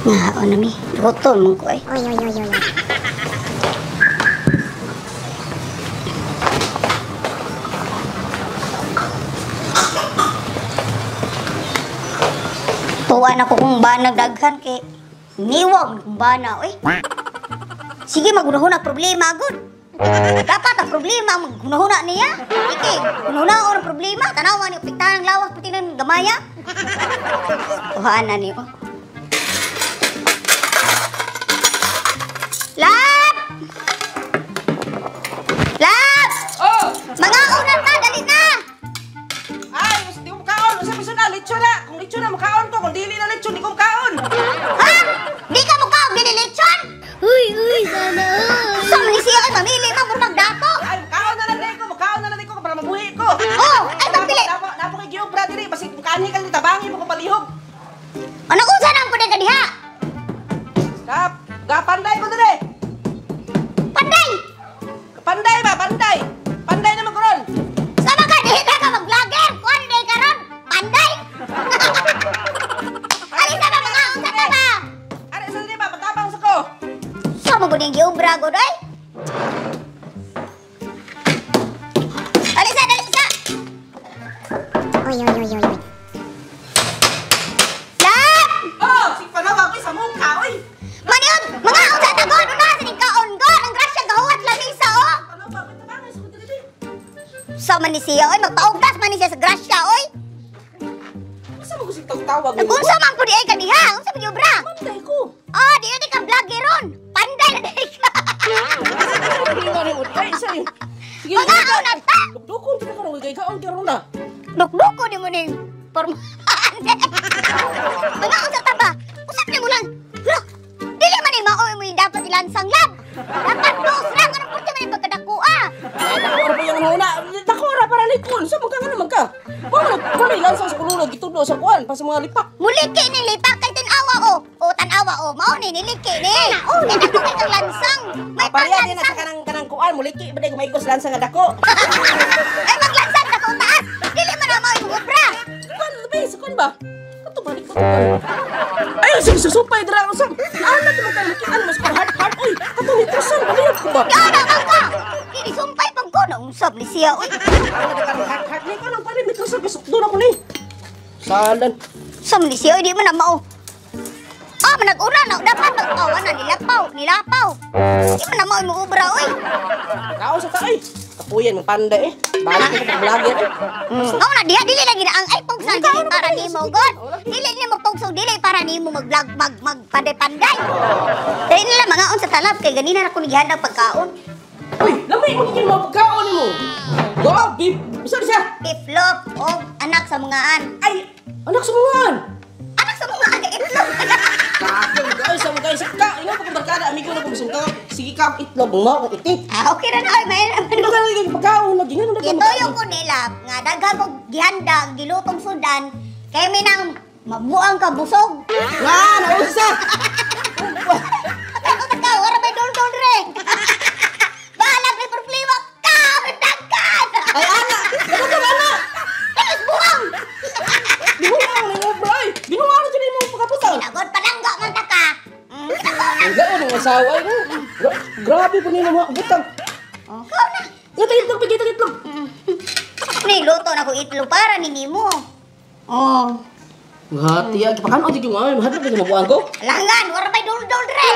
Nga, ano mi? Gutom man ko ay. Oy, oy, oy, oy. Tuwa na ko kung banag daghan kay niwag kung bana, oy. Sige, magunahuna problema, gud. Dapat ang problema, magunahuna niya. Iki, gunahuna ang problema. Tanawa ni upiktahan ang lawas, puti ng gamaya. Tuhaan na niyo. Lab! Lab! Oh! Mga unan ka, dali na! Ay, di ko makaon. Usa piso na, lechon na. Kung lechon na, makaon ko. Kung dili na lechon, di ko makaon. Ha? Di ka mukha og dili lechon? Uy, uy, sana all. Sa man siya kay mamili man murag magdato. Ay, makaon na lang ko. Makaon na lang ko para mabuhi ko. Oh, ay magpili. Napo kay giobra diri basig mukaanhi ka ni tabangi mo ko palihog. Ano unsa nang pud ka diha? Kap, gapanday ko diri. Panday! Panday ba, panday. Panday naman ko ron. Sama ka dihi na ka mag-vlogger. Kuan day karon. Panday. Ali sa ba mga unsa ta ba? Ari sa diri ba, patabang sa ko. Sa mo gud yung giobra gud ay. Ali sa, dali sa. Oy, oy, oy, oy, oy. Lab! Oh, si panawag ko sa mukha, oy. Maniod, mga unsa ta god una sa ning kaon god. Ang grasya gahuwat lamisa oh. Panawag ko tabangi sa ko diri. Sa man ni siya oy, magpaugtas man ni siya sa grasya oy. Asa mo ko tawag? Nag-unsa man pud ay ka diha? Unsa man giobra? Panday ko. Oh, di na di ka vlogger ron. Panday na di ka. Ay, sorry. Sige, Mga unan ta. Dukdukon ka karon kay kaon karon na. Dukduko di mo ning pormahan. Mga unsa ta ba? Usap ni mo lang. Hala, dili man ni mao mo yung dapat ilansang lab. Dapat dos lang anong porte man yung pagkadako ah. Dako ra pa yung una. Dako ra para likon. Sa mga nga naman ka. Wa man kung ilansang sa kululog gitudlo sa kuan pa sa mga lipak. Muliki ni lipak kay tinawa oh. O tanawa oh, mao ni niliki ni. Oh, dako kay kang lansang. May Pareha din na sa panglansang. kanang kanang kuan muliki ba day kumaigos lansang nga dako. Ay maglansang dako taas. Dili man na mao imong obra. Kuan labi sa kuan ba? Kato balik ko. Ay, sige susupay dira usam. Naana to man kayo mas hard hard oy. Kato ni trusan baliyot ko ba? Yana man ka. Dili sumpay pag ko na usab ni siya oy. Hard hard ni ko nang palit ni trusan bisukdo na ko ni. Salan. Sam ni siya oy di man na mao. Ah, manag-una na dapat magtawa na nilapaw, nilapaw. Di man na mao imong obra oy. Kaon sa ta ay. Kapuyan ng panda eh. Balik ko sa vlogger eh. Mao na diha dili lagi na ang ay pugsan dili para nimo god. Dili nimo pugsan dili para nimo mag-vlog mag mag panday-panday. Dili nila mga on sa talab kay ganina ra ko nigihanda pagkaon. Uy, lamay mo gid mo pagkaon nimo. Go, beef. Bisa siya. Beef loaf og anak sa mungaan. Ay, anak sa mungaan. Anak sa mungaan kay itlog. Kakong ka, sa mga guys, ka, ingat ko barkada, amigo na ko bisong ka. Sige ka, itlog mo, kung itik. Ah, okay ra na oy may Ano ka lagi pagkaon lagi nga nang Gituyo ko nila nga daghan kog gihanda ang gilutong sudan kay minang mabuang ka busog. Nga, nausa. Ako ka, wala may dul-dul re. Bahala may problema ka, daghan. Ay, ana, ano ka ana? Tapos buang. Binuang ni mo, bro. Binuang na dyan mo pagkaputan. Nagod palangga man ta ka. Ang gaon ng asawa ay. Grabe po nila mga butang. Oh, ikaw na. Ito itlog, bigay ito itlog. Ni luto na ko itlog para ni nimo. Oh. Hati ya, pakan o di yung ay, mahadlok ka mabuang ko. Langan, wala may dul-dul re.